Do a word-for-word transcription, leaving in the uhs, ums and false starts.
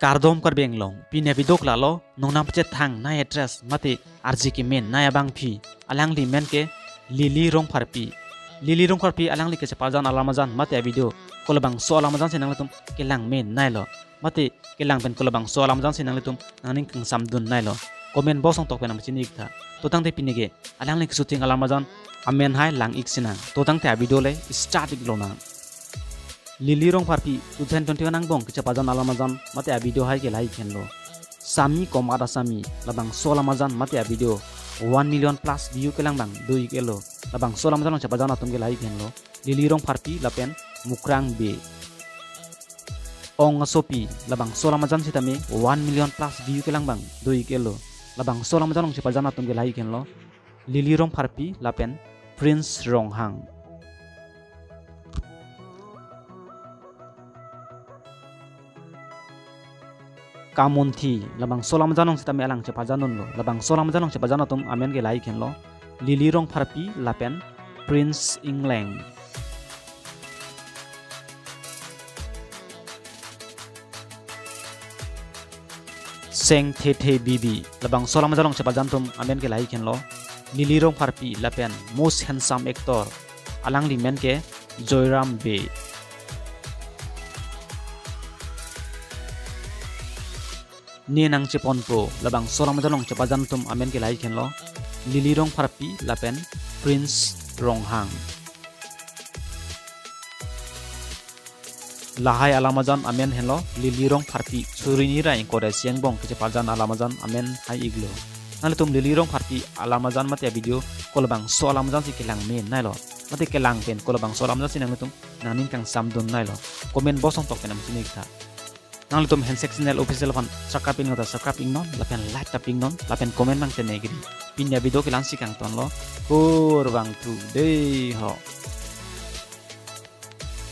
Kardom Karbi Anglong, pini avideo ke lalo, nongnam pachethang nai actress mate arje kemen nai abangpi, alangli men ke Lily Rongpharpi. Lily Rongpharpi alangli kechepajan alam ajan mate avideo kolabangso alam ajan si nanglitum kelang men nailo. Mate kelang pen kolabangso alam ajan si nanglitum nangning kangsamdun nailo. Comment box along tok pen nangchini iktha. To tangte pini ke alangli keshooting alam ajan amen hai lang ik sinang. To tangte avideo le start ik lonang. Lily Rongpharpi two thousand twenty-one angbong kechepajan alam ajan mate avideo hai ke lahai ik henlo. Sami Komat Asami, labangso alam ajan mate avideo one million plus view kelang abang do ik-elo. Labangso alam ajan along chepajan atum ke lahai ik henlo. Lily Rongpharpi lapen Mukrang Bey. Ong Asopi, labangso alam ajan sitame one million plus view kelang abang do ik-elo. Labangso alam ajan along chepajan atum ke lahai ik henlo. Lily Rongpharpi lapen Prince Ronghang. Kamunthi, labangso alam ajan along sitame alang chepajan dunlo. Labangso alam ajan along chepajan atum amen ke lahai ik henlo. Lily Rongpharpi lapen Prince Ingleng. Seng Thethe Bibi, labangso alam ajan along chepajan atum amen ke lahai ik henlo. Lily Rongpharpi lapen most handsome actor, alangli men ke Joyram Bey. Ne nangcheponpo, labangso alam ajan along chepajan atum amen ke lahai ik henlo. Lily Rongpharpi lapen Prince Ronghang. Lahai alam ajan amen henlo Lily Rongpharpi, suri ni ra ingkoi ra isi angbong kechepajan alam ajan amen hai iklo. Nanglitum Lily Rongpharpi alam ajan mate avideo kolabangso alam ajan si kelang men nailo. Mate kelang pen kolabangso alam ajan si nanglitum nangning kangsamdun nailo. Comment box along tok pen nangchini iktha. Nanglitum Handshake Channel Official aphan subscribe iknon ta subscribe iknon, lapen like ta pi iknon, lapen comment abang tengne kiri. Pini avideo ke la-an si kangtonlo, kurvangthu dei ho.